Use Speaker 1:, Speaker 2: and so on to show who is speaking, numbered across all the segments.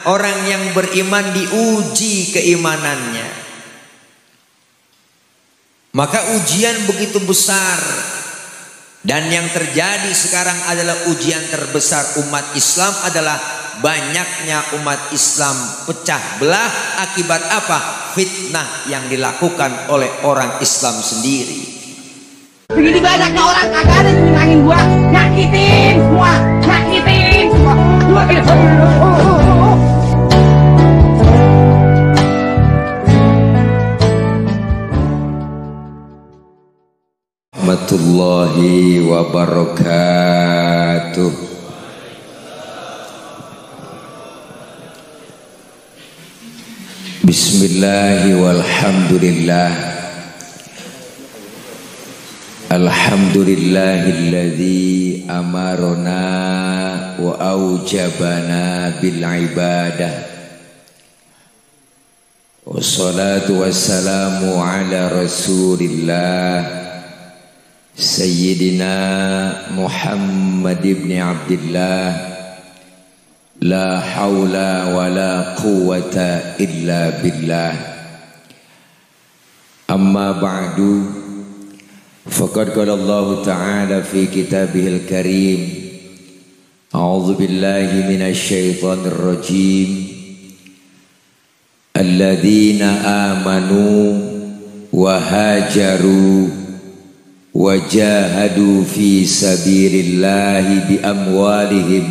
Speaker 1: orang yang beriman diuji keimanannya. Maka ujian begitu besar. Dan yang terjadi sekarang adalah ujian terbesar umat Islam adalah banyaknya umat Islam pecah belah akibat apa? Fitnah yang dilakukan oleh orang Islam sendiri.
Speaker 2: Begini banyaknya orang kagak ada yang nyenangin gua, nyakitin semua.
Speaker 1: Warahmatullahi wabarakatuh. Bismillahi walhamdulillah. Alhamdulillahilladzi amarona wa aujabana bil ibadah. Wassalatu wassalamu ala rasulillah Sayyidina Muhammad ibn Abdillah. La hawla wa la quwwata illa billah. Amma ba'du, faqad qala Allah ta'ala fi kitabihil karim, a'udzu billahi minasy syaithanir rajim. Alladzina amanu wa hajaru wajahadu fi sabilillahi bi amwalihim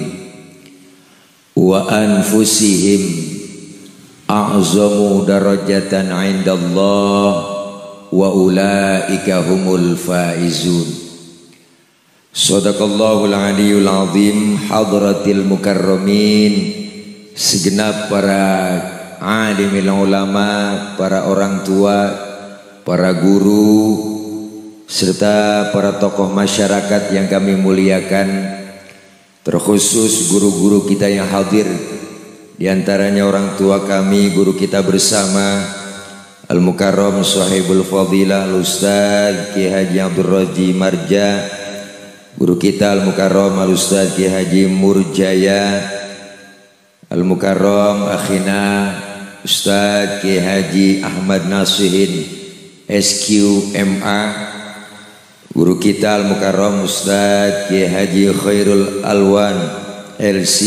Speaker 1: wa anfusihim a'zamu darajatan 'indallah wa ulaika humul faizun. Shadaqallahul aliyyul azim. Hadratil mukarramin, segenap para alimil ulama, para orang tua, para guru, serta para tokoh masyarakat yang kami muliakan, terkhusus guru-guru kita yang hadir, diantaranya orang tua kami, guru kita bersama Al-Mukarram Sahibul Fadilah Al-Ustaz Ki Haji Abdul Raji Marja, guru kita Al-Mukarram Al-Ustaz Ki Haji Murjaya, Al-Mukarram Akhina Ustaz Ki Haji Ahmad Nasihin SQMA, guru kita Al-Mukarram Ustaz Ki Haji Khairul Alwan LC,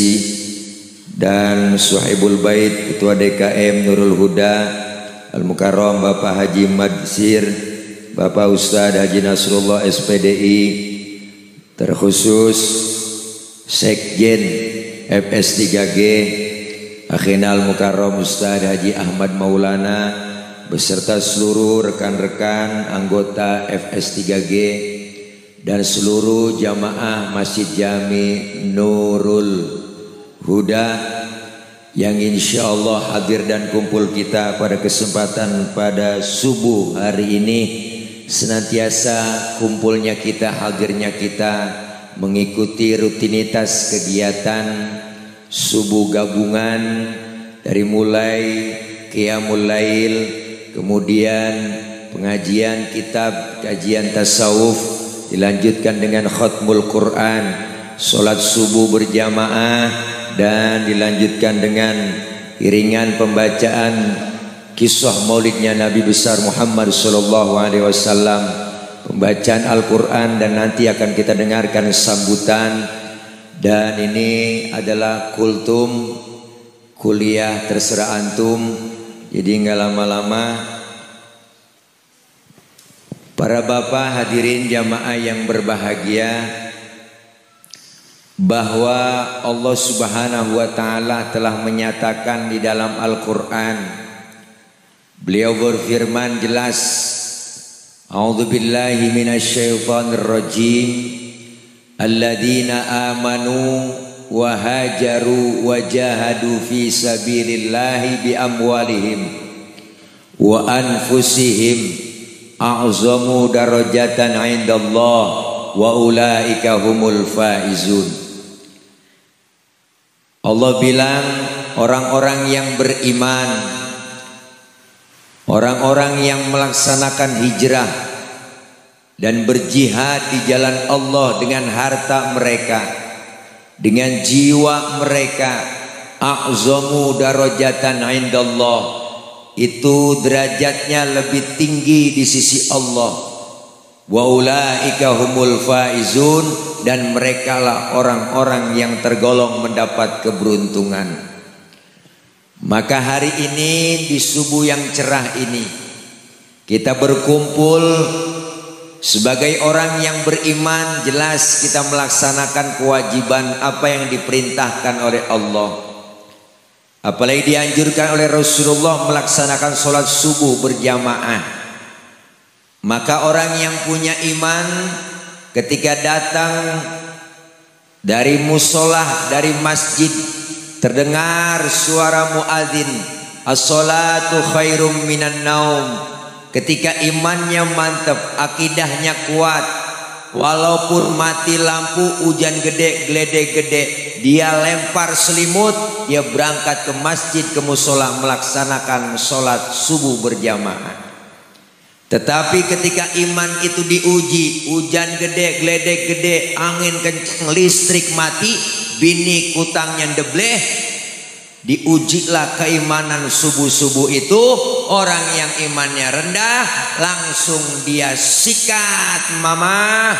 Speaker 1: dan Suhaibul Bait Ketua DKM Nurul Huda Al-Mukarram Bapak Haji Madsir, Bapak Ustaz Haji Nasrullah SPDI, terkhusus Sekjen FS3G Akhina Al-Mukarram Ustaz Haji Ahmad Maulana beserta seluruh rekan-rekan anggota FS3G dan seluruh jamaah Masjid Jami Nurul Huda yang insya Allah hadir dan kumpul kita pada kesempatan pada subuh hari ini. Senantiasa kumpulnya kita, hadirnya kita mengikuti rutinitas kegiatan subuh gabungan dari mulai Qiyamul Lail, kemudian pengajian kitab, kajian tasawuf, dilanjutkan dengan khatmul Quran, sholat subuh berjamaah, dan dilanjutkan dengan iringan pembacaan kisah maulidnya Nabi besar Muhammad SAW, pembacaan Al-Quran, dan nanti akan kita dengarkan sambutan. Dan ini adalah kultum, kuliah terserah antum. Jadi nggak lama-lama, para bapak hadirin jamaah yang berbahagia, bahwa Allah Subhanahu wa Ta'ala telah menyatakan di dalam Al-Quran. Beliau berfirman jelas, a'udzubillahi minasyaitonir rajim, alladzina amanu wa hajaru wa jahadu fi sabilillahi bi amwalihim wa anfusihim a'zamu darajatan 'indallah wa ulaika humul faizun. Allah bilang orang-orang yang beriman, orang-orang yang melaksanakan hijrah dan berjihad di jalan Allah dengan harta mereka, dengan jiwa mereka, a'zamu darajatan indallah, itu derajatnya lebih tinggi di sisi Allah. Wa ulaika humul faizun, dan merekalah orang-orang yang tergolong mendapat keberuntungan. Maka hari ini di subuh yang cerah ini kita berkumpul sebagai orang yang beriman. Jelas kita melaksanakan kewajiban apa yang diperintahkan oleh Allah, apalagi dianjurkan oleh Rasulullah melaksanakan sholat subuh berjamaah. Maka orang yang punya iman ketika datang dari musolah, dari masjid, terdengar suara muadzin, as-salatu khairum minan naum. Ketika imannya mantap, akidahnya kuat, walaupun mati lampu, hujan gede, geledek gede, dia lempar selimut, dia berangkat ke masjid, ke musola melaksanakan sholat subuh berjamaah. Tetapi ketika iman itu diuji, hujan gede, geledek gede, angin kencang, listrik mati, bini kutangnya debleh, diujilah keimanan subuh-subuh itu. Orang yang imannya rendah langsung dia sikat mama.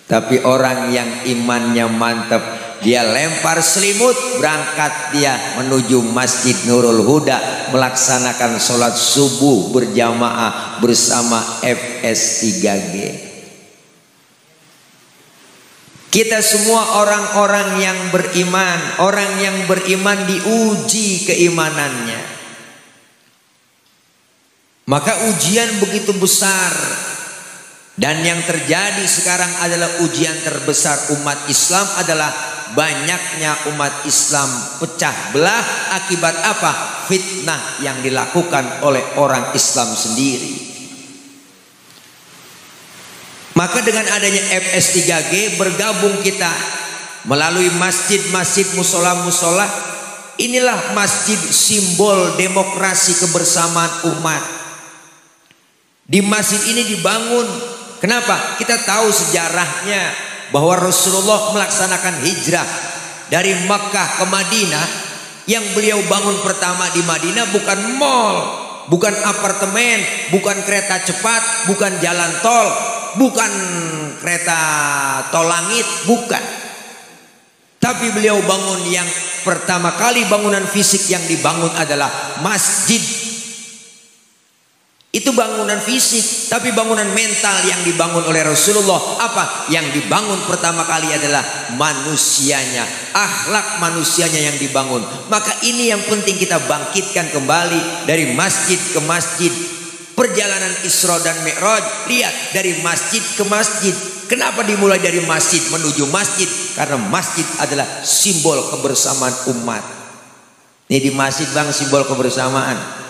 Speaker 1: Tapi orang yang imannya mantap, dia lempar selimut, berangkat dia menuju Masjid Nurul Huda melaksanakan sholat subuh berjamaah bersama FS3G. Kita semua orang-orang yang beriman. Orang yang beriman diuji keimanannya. Maka ujian begitu besar. Dan yang terjadi sekarang adalah ujian terbesar umat Islam adalah banyaknya umat Islam pecah belah. Akibat apa? Fitnah yang dilakukan oleh orang Islam sendiri. Maka dengan adanya FS3G bergabung kita melalui masjid-masjid, musola-musola. Inilah masjid simbol demokrasi kebersamaan umat. Di masjid ini dibangun. Kenapa? Kita tahu sejarahnya bahwa Rasulullah melaksanakan hijrah dari Makkah ke Madinah. Yang beliau bangun pertama di Madinah bukan mall, bukan apartemen, bukan kereta cepat, bukan jalan tol, bukan kereta tol langit, bukan. Tapi beliau bangun yang pertama kali bangunan fisik yang dibangun adalah masjid. Itu bangunan fisik, tapi bangunan mental yang dibangun oleh Rasulullah apa? Yang dibangun pertama kali adalah manusianya, akhlak manusianya yang dibangun. Maka ini yang penting kita bangkitkan kembali dari masjid ke masjid. Perjalanan Isra dan Mi'raj, lihat dari masjid ke masjid. Kenapa dimulai dari masjid menuju masjid? Karena masjid adalah simbol kebersamaan umat. Ini di masjid bang, simbol kebersamaan.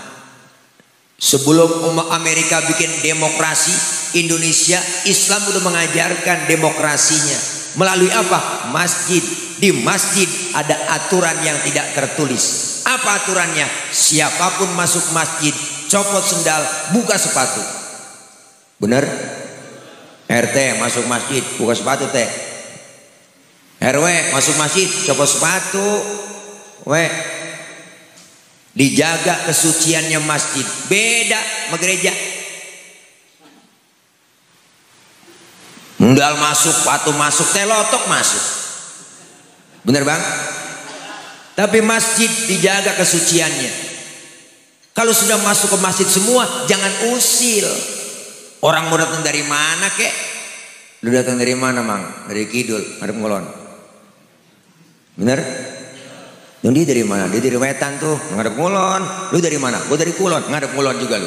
Speaker 1: Sebelum Amerika bikin demokrasi, Indonesia Islam sudah mengajarkan demokrasinya. Melalui apa? Masjid. Di masjid ada aturan yang tidak tertulis. Apa aturannya? Siapapun masuk masjid, copot sendal, buka sepatu. Benar? RT masuk masjid, buka sepatu teh. RW masuk masjid, copot sepatu. Dijaga kesuciannya masjid. Beda sama gereja. Sendal masuk, sepatu masuk, telotok masuk. Benar bang? Tapi masjid dijaga kesuciannya. Kalau sudah masuk ke masjid semua, jangan usil. Orang mau datang dari mana kek? Lu datang dari mana mang? Dari kidul, ngadep ngulon. Bener? Yang dia dari mana? Dia dari wetan tuh, ngadep ngulon. Lu dari mana? Gua dari kulon, ngadep ngulon juga lu.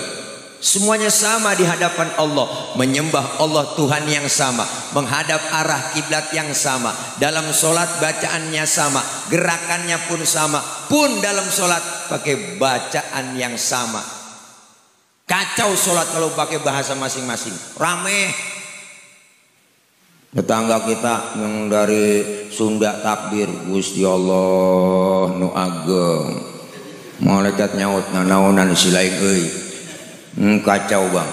Speaker 1: Semuanya sama di hadapan Allah, menyembah Allah Tuhan yang sama, menghadap arah kiblat yang sama, dalam sholat bacaannya sama, gerakannya pun sama, pun dalam sholat pakai bacaan yang sama. Kacau sholat kalau pakai bahasa masing-masing, rame. Tetangga kita yang dari Sunda takbir, Gusti Allah nu ageng, malaikat nyaut naonan silain euy. Kacau bang.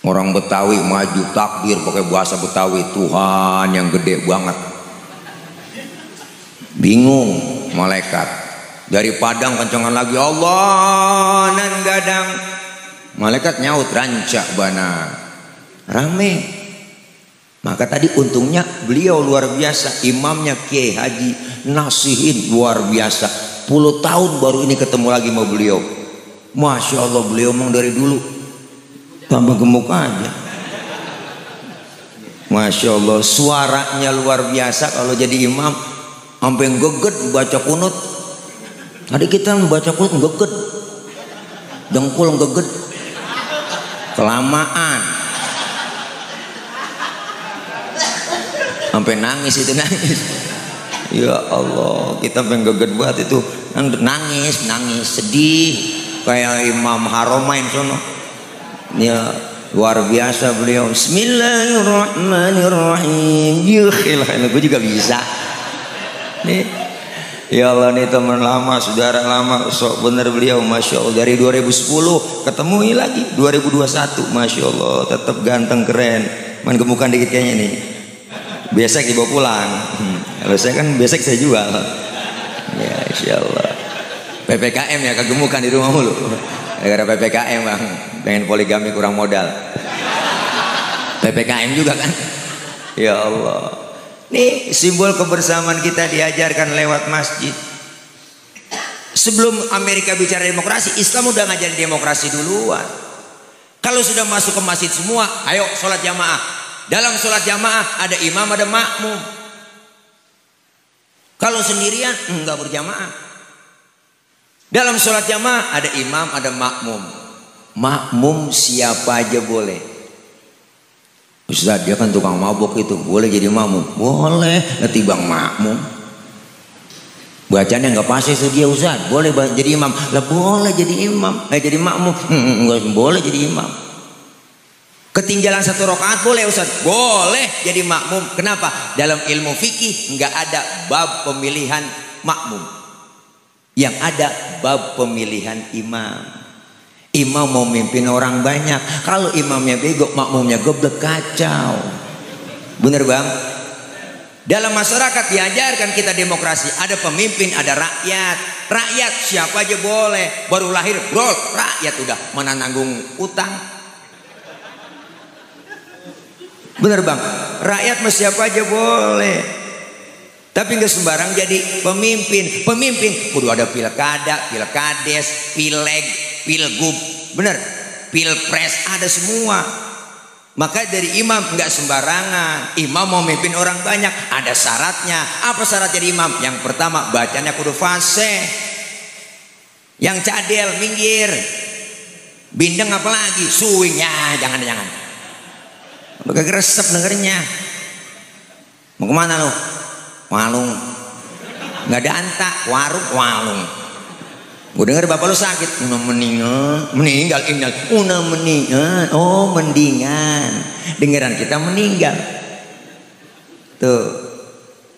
Speaker 1: Orang Betawi maju takbir pakai bahasa Betawi, Tuhan yang gede banget. Bingung malaikat. Dari Padang kencangan lagi, Allah nan gadang. Malaikat nyaut, rancak bana. Rame. Maka tadi untungnya beliau luar biasa, imamnya Kiai Haji Nasihin luar biasa. 10 tahun baru ini ketemu lagi sama beliau. Masya Allah, beliau memang dari dulu tambah gemuk aja. Masya Allah, suaranya luar biasa kalau jadi imam, sampai geget baca kunut. Tadi kita membaca kunut geget, dengkul geget, kelamaan, sampai nangis itu nangis. Ya Allah, kita pengen geget banget itu, nangis sedih kayak Imam Haromain sono. Ya luar biasa beliau. Bismillahirrahmanirrahim. Gue juga bisa nih. Ya Allah, nih teman lama, saudara lama, sok bener beliau. Masya Allah, dari 2010 ketemu lagi 2021. Masya Allah, tetap ganteng keren. Man gemukan dikit kayaknya nih. Besek dibawa pulang. Kalau saya kan besek saya jual. Ya Insya Allah. PPKM ya, kegemukan di rumah mulu. Gara-gara PPKM bang, pengen poligami kurang modal. PPKM juga kan. Ya Allah. Nih simbol kebersamaan kita diajarkan lewat masjid. Sebelum Amerika bicara demokrasi, Islam udah ngajarin demokrasi duluan. Kalau sudah masuk ke masjid semua, ayo sholat jamaah. Dalam sholat jamaah ada imam, ada makmum. Kalau sendirian enggak berjamaah. Dalam sholat jamaah ada imam, ada makmum. Makmum siapa aja boleh. Ustaz, dia kan tukang mabuk itu, boleh jadi makmum? Boleh, ketibang makmum. Bacanya nggak pasti itu dia Ustaz, boleh jadi imam? Lah boleh jadi imam, jadi makmum? Nggak boleh jadi imam. Ketinggalan 1 rakaat boleh Ustaz? Boleh jadi makmum. Kenapa? Dalam ilmu fikih nggak ada bab pemilihan makmum. Yang ada bab pemilihan imam. Imam mau mimpin orang banyak. Kalau imamnya bego, makmumnya goblok, kacau. Bener bang? Dalam masyarakat diajarkan kita demokrasi. Ada pemimpin, ada rakyat. Rakyat siapa aja boleh. Baru lahir, bro, rakyat udah mana nanggung utang. Bener bang? Rakyat mah siapa aja boleh. Tapi nggak sembarang jadi pemimpin. Pemimpin kudu ada pilkada, pilkades, pileg, pilgub, bener, pilpres, ada semua. Maka dari imam nggak sembarangan. Imam mau memimpin orang banyak, ada syaratnya. Apa syarat jadi imam? Yang pertama bacanya kudu fasih. Yang cadel minggir. Bindeng apalagi suwing, ya jangan. Udah resep dengernya. Mau kemana lo? Walung, nggak ada anta, warung walung. Gue denger bapak lu sakit, udah meninggal, udah meninggal, oh mendingan. Dengeran kita meninggal. Tuh,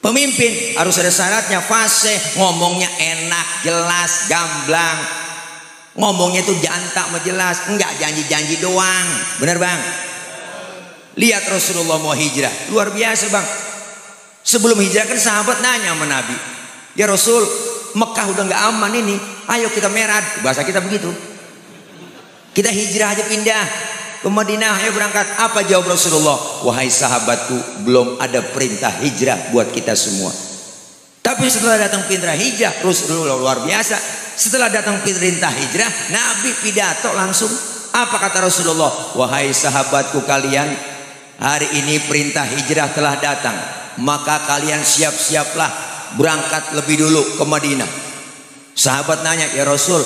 Speaker 1: pemimpin harus ada syaratnya, fasih, ngomongnya enak, jelas, gamblang. Ngomongnya itu jantak jelas, enggak janji-janji doang, bener bang? Lihat Rasulullah mau hijrah, luar biasa bang. Sebelum hijrah kan sahabat nanya sama Nabi, ya Rasul, Mekah udah nggak aman ini, ayo kita merad, bahasa kita begitu. Kita hijrah aja pindah ke Madinah, ayo berangkat. Apa jawab Rasulullah? Wahai sahabatku, belum ada perintah hijrah buat kita semua. Tapi setelah datang perintah hijrah, Rasulullah luar biasa. Setelah datang perintah hijrah, Nabi pidato langsung. Apa kata Rasulullah? Wahai sahabatku kalian, hari ini perintah hijrah telah datang. Maka kalian siap-siaplah berangkat lebih dulu ke Madinah. Sahabat nanya, ya Rasul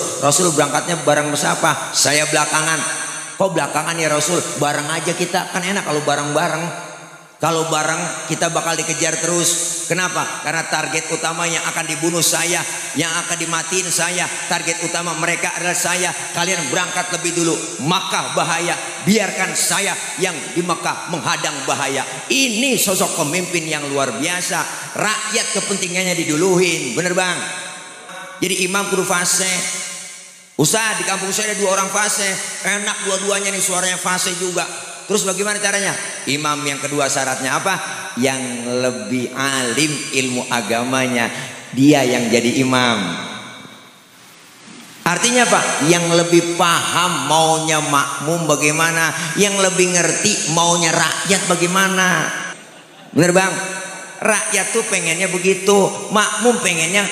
Speaker 1: berangkatnya bareng siapa? Saya belakangan. Kok belakangan ya Rasul? Bareng aja kita, kan enak kalau bareng-bareng. Kalau bareng kita bakal dikejar terus. Kenapa? Karena target utamanya akan dibunuh saya, yang akan dimatiin saya. Target utama mereka adalah saya. Kalian berangkat lebih dulu. Makkah bahaya, biarkan saya yang di Makkah menghadang bahaya. Ini sosok pemimpin yang luar biasa. Rakyat kepentingannya diduluhin, bener bang? Jadi imam kudu fasih. Ustaz, di kampung saya ada 2 orang fasih. Enak dua-duanya nih, suaranya fasih juga. Terus bagaimana caranya? Imam yang kedua syaratnya apa? Yang lebih alim ilmu agamanya, dia yang jadi imam. Artinya apa? Yang lebih paham maunya makmum bagaimana, yang lebih ngerti maunya rakyat bagaimana. Bener bang? Rakyat tuh pengennya begitu, makmum pengennya,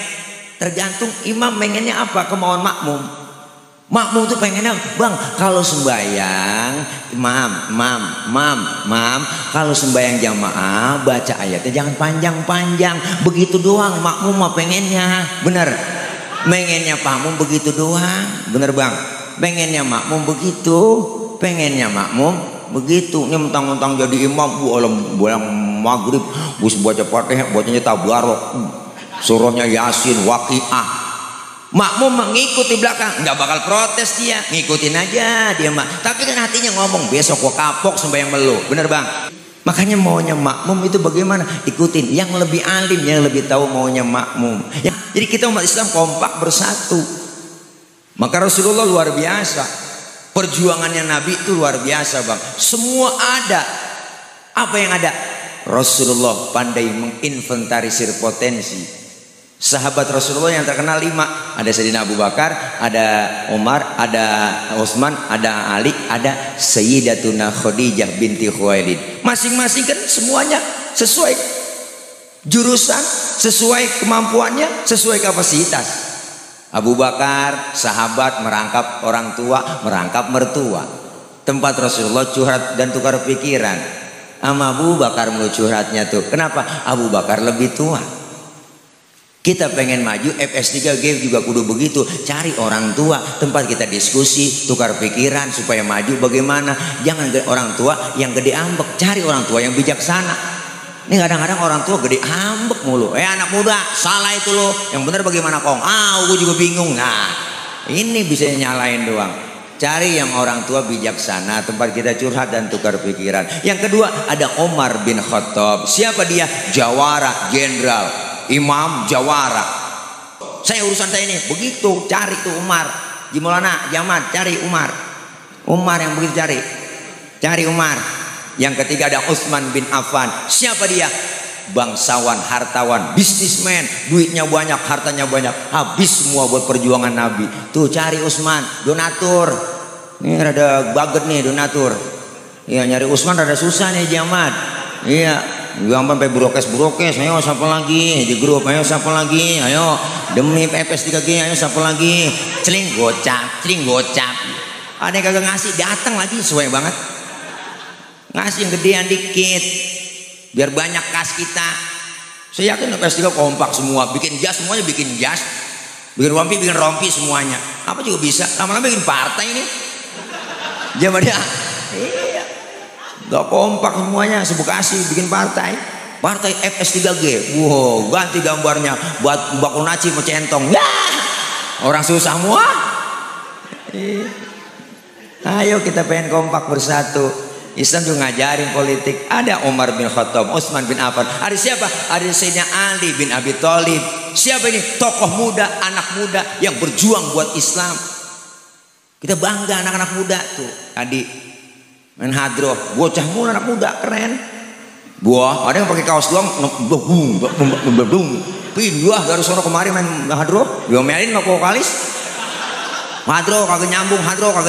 Speaker 1: tergantung imam pengennya apa, kemauan makmum. Makmum tuh pengennya, bang kalau sembahyang, mam, kalau sembahyang jamaah baca ayatnya jangan panjang-panjang, begitu doang makmum mah pengennya, bener. Pengennya makmum begitu doang, bener bang. Pengennya makmum begitu, Ini mentang-mentang jadi imam, buang maghrib, bus baca Fatihah, bacanya tabarok, surahnya Yasin, Waqiah. Makmum mengikuti belakang, nggak bakal protes dia, ngikutin aja dia mah. Tapi kan hatinya ngomong, besok gua kapok sembahyang melu, bener bang. Makanya maunya makmum itu bagaimana? Ikutin yang lebih alim, yang lebih tahu maunya makmum. Ya, jadi kita umat Islam kompak bersatu. Maka Rasulullah luar biasa. Perjuangannya Nabi itu luar biasa bang. Semua ada. Apa yang ada? Rasulullah pandai menginventarisir potensi. Sahabat Rasulullah yang terkenal 5. Ada Sayyidina Abu Bakar, ada Umar, ada Utsman, ada Ali, ada Sayyidatuna Khadijah binti Khuwailid. Masing-masing kan semuanya sesuai jurusan, sesuai kemampuannya, sesuai kapasitas. Abu Bakar sahabat merangkap orang tua, merangkap mertua. Tempat Rasulullah curhat dan tukar pikiran. Sama Abu Bakar mulu curhatnya tuh. Kenapa? Abu Bakar lebih tua. Kita pengen maju, FS3G juga kudu begitu. Cari orang tua, tempat kita diskusi, tukar pikiran supaya maju bagaimana. Jangan orang tua yang gede ambek, cari orang tua yang bijaksana. Ini kadang-kadang orang tua gede ambek mulu. Anak muda, salah itu loh. Yang benar bagaimana kong? Gue juga bingung. Nah, ini bisa nyalain doang. Cari yang orang tua bijaksana, tempat kita curhat dan tukar pikiran. Yang kedua ada Umar bin Khattab. Siapa dia? Jawara, jenderal. Imam jawara. Saya urusan saya ini begitu, cari tuh Umar. Gimana? Jamat cari Umar. Umar yang begitu cari Umar. Yang ketiga ada Utsman bin Affan. Siapa dia? Bangsawan, hartawan, bisnismen, duitnya banyak, hartanya banyak, habis semua buat perjuangan Nabi. Tuh cari Utsman, donatur. Ini rada baget nih donatur. Iya nyari Utsman rada susah nih Jamat. Iya. Gampang sampai brokes, ayo siapa lagi di grup, ayo siapa lagi, ayo demi FS3G, ayo siapa lagi, celing gocap, ada yang kagak ngasih datang lagi, sesuai banget, ngasih yang gedean dikit, biar banyak kas kita. Saya yakin FS3 kompak semua, bikin jas semuanya, bikin rompi semuanya, apa juga bisa, lama-lama bikin partai ini, zaman dia. Gak kompak semuanya, sebekasi bikin partai FS3G. Wow, ganti gambarnya buat bakul naci mencentong. Ya, orang susah semua. Ayo kita pengen kompak bersatu. Islam juga ngajarin politik. Ada Umar bin Khattab, Utsman bin Affan. Ada siapa? Ada Sayyidina Ali bin Abi Thalib. Siapa ini? Tokoh muda, anak muda yang berjuang buat Islam. Kita bangga anak-anak muda tuh. Tadi main hadroh, bocah mulu anak muda keren. Buah, ada yang pakai kaos doang, pindah dari sono kemari main hadroh, diomelin sama vokalis. Hadroh kagak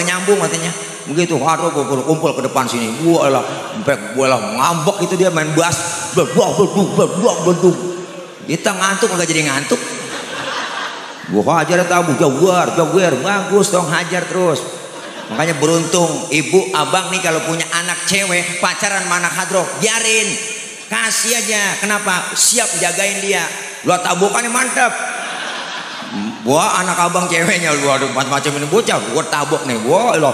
Speaker 1: nyambung katanya. Begitu hadroh kumpul ke depan sini. Gua lah ngambek itu dia main bass. Kita ngantuk kagak jadi ngantuk. Gua hajar tabu jaguar, bagus dong hajar terus. Makanya beruntung ibu abang nih kalau punya anak cewek pacaran sama anak hadroh, biarin, kasih aja. Kenapa? Siap jagain dia. Lu tabokannya mantap. Wah anak abang ceweknya lu ada macam ini bocah, gua tabok nih, wah lo,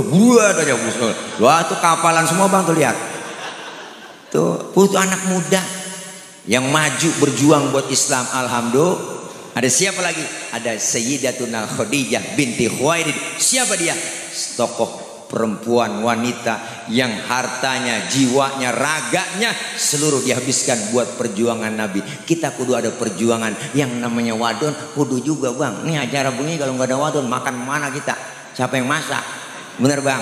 Speaker 1: buat aja busul. Wah tuh kapalan semua bang tuh lihat. Tuh butuh anak muda yang maju berjuang buat Islam. Alhamdulillah. Ada siapa lagi? Ada Sayyidatuna Khadijah binti Khuwailid. Siapa dia? Tokoh perempuan wanita yang hartanya, jiwanya, raganya seluruh dihabiskan buat perjuangan Nabi. Kita kudu ada perjuangan. Yang namanya wadon kudu juga bang. Ini acara bunyi kalau nggak ada wadon makan mana kita? Siapa yang masak? Bener bang?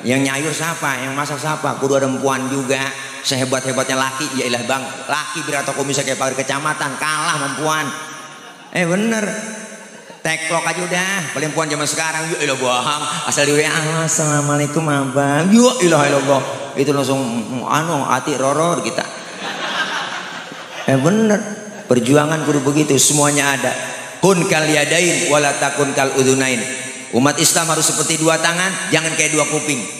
Speaker 1: Yang nyayur siapa? Yang masak siapa? Kudu ada empuan juga. Sehebat-hebatnya laki, ya ilah bang, laki berata komisa kayak pagar kecamatan kalah empuan. Bener. Teklok aja udah, paling puan zaman sekarang. Ya ilah bang, asal di WA, assalamualaikum abang. Ya ilah bang, itu langsung hati roror kita. Bener, perjuangan kudu begitu, semuanya ada. Kun kal yadain wala takun kal udunain. Umat Islam harus seperti dua tangan, jangan kayak dua kuping.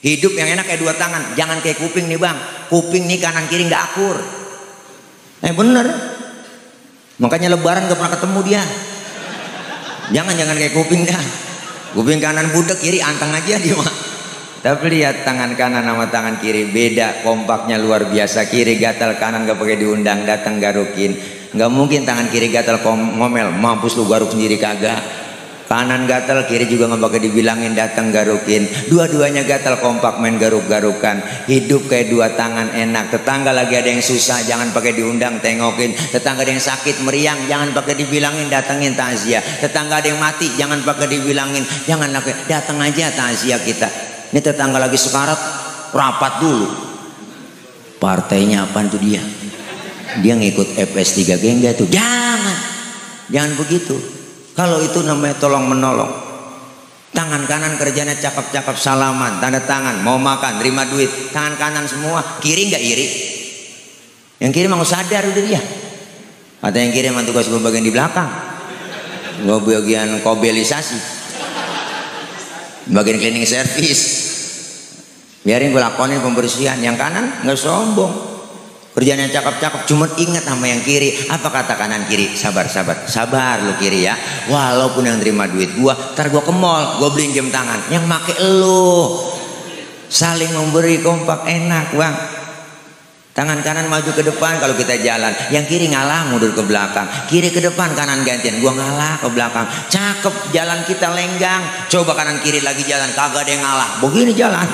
Speaker 1: Hidup yang enak kayak dua tangan, jangan kayak kuping nih bang. Kuping nih kanan kiri nggak akur. Bener. Makanya lebaran gak pernah ketemu dia. Jangan kayak kuping dah. Kuping kanan budek, kiri anteng aja dia mah. Tapi lihat tangan kanan sama tangan kiri beda, kompaknya luar biasa. Kiri gatal, kanan gak pakai diundang, datang garukin. Gak mungkin tangan kiri gatal ngomel, mampus lu garuk sendiri kagak. Kanan gatal, kiri juga gak pakai dibilangin, datang garukin. Dua-duanya gatal, kompak main garuk-garukan. Hidup kayak dua tangan enak. Tetangga lagi ada yang susah, jangan pakai diundang, tengokin. Tetangga ada yang sakit meriang, jangan pakai dibilangin, datengin takziah. Tetangga ada yang mati, jangan pakai dibilangin, jangan pakai, datang aja takziah kita. Ini tetangga lagi sekarat, rapat dulu. Partainya apa tuh dia? Dia ngikut FS3G enggak tuh? Jangan begitu. Kalau itu namanya tolong menolong. Tangan kanan kerjanya cakep-cakep, salaman, tanda tangan, mau makan, terima duit, tangan kanan semua. Kiri nggak iri. Yang kiri mau sadar udah dia. Atau yang kiri emang tugas gue bagian di belakang, gue bagian kobelisasi, bagian cleaning service. Biarin gue lakonin pembersihan. Yang kanan nggak sombong, kerjanya cakep-cakep, cuman ingat sama yang kiri. Apa kata kanan kiri? Sabar lu kiri ya. Walaupun yang terima duit gua, ntar gua ke mall, gua beliin jam tangan. Yang make lu. Saling memberi, kompak, enak bang. Tangan kanan maju ke depan kalau kita jalan, yang kiri ngalah mundur ke belakang. Kiri ke depan, kanan gantian, gua ngalah ke belakang. Cakep, jalan kita lenggang. Coba kanan kiri lagi jalan, kagak ada yang ngalah. Begini jalan.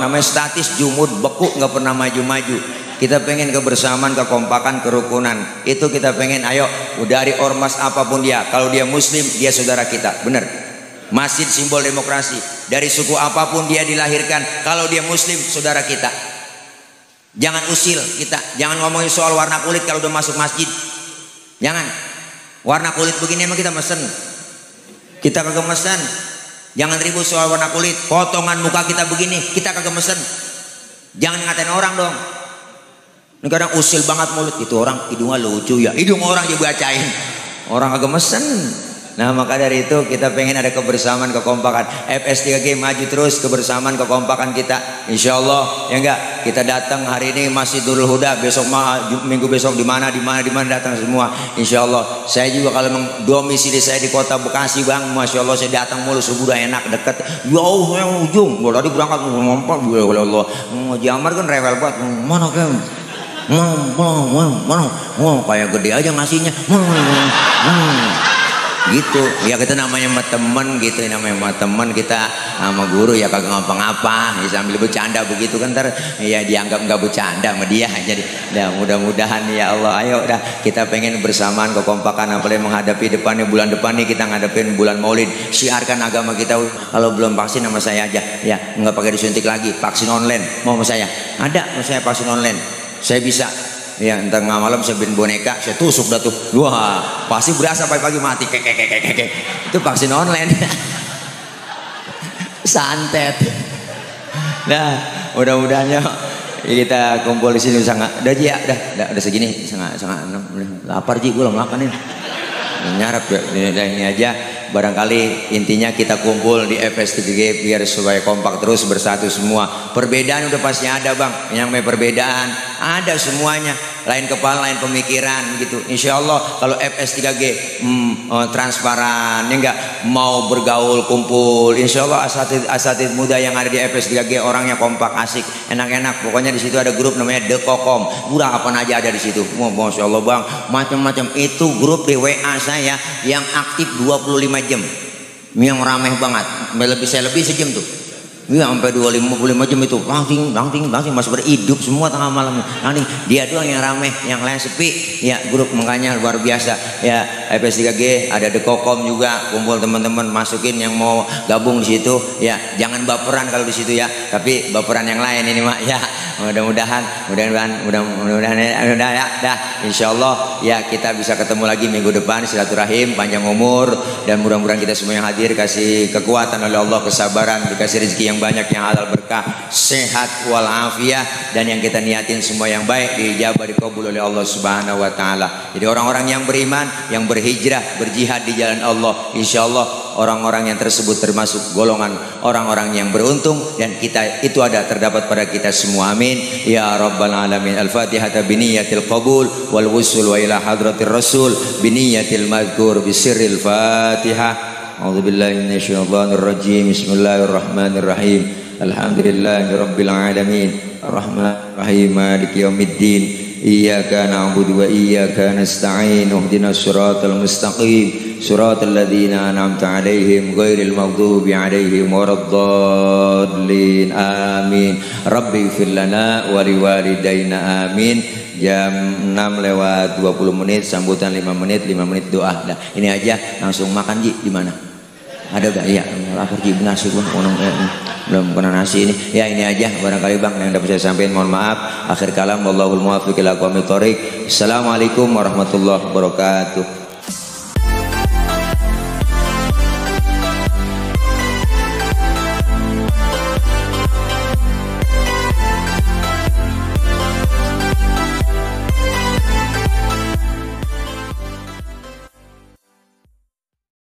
Speaker 1: Namanya statis, jumud, beku, nggak pernah maju-maju. Kita pengen kebersamaan, kekompakan, kerukunan. Itu kita pengen. Ayo, dari ormas apapun dia, kalau dia muslim, dia saudara kita. Bener. Masjid simbol demokrasi. Dari suku apapun dia dilahirkan, kalau dia muslim, saudara kita. Jangan usil kita. Jangan ngomongin soal warna kulit kalau udah masuk masjid. Jangan. Warna kulit begini emang kita mesen? Kita kagak mesen. Jangan ribut soal warna kulit. Potongan muka kita begini, kita kagak mesen. Jangan ngatain orang dong. Ini kadang usil banget mulut. Itu orang hidungnya lucu ya, hidung orang dibacain. Orang kagak mesen. Nah maka dari itu kita pengen ada kebersamaan, kekompakan. FS3G maju terus, kebersamaan, kekompakan kita. Insya Allah ya enggak. Kita datang hari ini masih Nurul Huda, besok minggu besok di mana datang semua. Insya Allah. Saya juga kalau domisili saya di kota Bekasi bang, masya Allah saya datang mulu, subuh udah enak deket. Jauh yang ujung. Tadi berangkat ngomong ya Allah. Jamar kan rewel banget. Mana kan? Mana kayak gede aja ngasihnya. Gitu ya, kita namanya sama temen gitu, namanya sama temen kita sama guru ya kagak ngapa-ngapa ya, sambil bercanda begitu kan, ntar ya dianggap nggak bercanda sama dia. Jadi ya mudah-mudahan ya Allah, ayo dah kita pengen bersamaan, kekompakan, apalagi menghadapi depannya bulan depan nih, kita ngadepin bulan Maulid. Siarkan agama kita. Kalau belum vaksin sama saya aja ya, nggak pakai disuntik lagi, vaksin online mau sama saya, ada mau saya vaksin online, saya bisa. Ya entar nggak malam saya bikin boneka, saya tusuk dah tuh. Wah pasti berasa pagi-pagi mati kek. Itu vaksin online. Santet. Nah mudah-mudahan ya kita kumpul di sini sangat. Udah segini sangat lapar ji, gue belum makan ini. Nyarap ya ini aja. Barangkali intinya kita kumpul di FS3G biar supaya kompak terus, bersatu semua. Perbedaan udah pasti ada bang, yang perbedaan ada semuanya, lain kepala lain pemikiran gitu. Insya Allah kalau FS3G transparan ya enggak, mau bergaul kumpul, insya Allah asatid muda yang ada di FS3G orangnya kompak, asik, enak-enak. Pokoknya di situ ada grup namanya The Kokom, udah apa aja ada di situ. Masya Allah bang, macam-macam. Itu grup di WA saya yang aktif 25 jam, yang ramai banget, saya lebih sejam tuh. Iya sampai 25 jam itu langsing masih berhidup semua tengah malam. Nanti dia doang yang ramai, yang lain sepi. Ya grup makanya luar biasa. Ya FS3G, ada The Kokom juga, kumpul teman-teman, masukin yang mau gabung di situ ya. Jangan baperan kalau di situ ya, tapi baperan yang lain ini mak ya. Mudah-mudahan ya, dah insyaallah ya kita bisa ketemu lagi minggu depan, silaturahim, panjang umur, dan mudah-mudahan kita semua yang hadir kasih kekuatan oleh Allah, kesabaran, dikasih rezeki yang banyak, yang halal, berkah, sehat walafiat, dan yang kita niatin semua yang baik diijabah, dikabul oleh Allah Subhanahu wa taala. Jadi orang-orang yang beriman, yang berhijrah, berjihad di jalan Allah, insyaallah orang-orang yang tersebut termasuk golongan orang-orang yang beruntung, dan kita itu terdapat pada kita semua. Amin ya rabbal alamin. Al-Fatihah biniyatil qabul wal wusul wa ila hadratir rasul biniyatil madhkur bisirril Fatihah. A'udzubillahi minasyaitonir rajim. Bismillahirrahmanirrahim. Alhamdulillahi rabbil alamin. Arrahmanir rahim. Maliki yaumiddin. Iyyaka na'budu wa iyyaka nasta'in. Ihdinas siratal mustaqim. Siratal ladzina an'amta 'alaihim ghairil maghdubi 'alaihim waraddallin. Amin. Rabbi ighfir lana wa liwalidayna. Amin. Jam 6:20 sambutan 5 menit doa. Nah, ini aja langsung makan Ji. Di mana? Ada gak? Iya, lapar Ji, nasi pun belum pernah nasi ini. Ya ini aja barangkali Bang yang dapat saya sampaikan, mohon maaf. Akhir kalam, wallahul muwaffiq ila aqwamit thoriq. Assalamualaikum warahmatullahi wabarakatuh.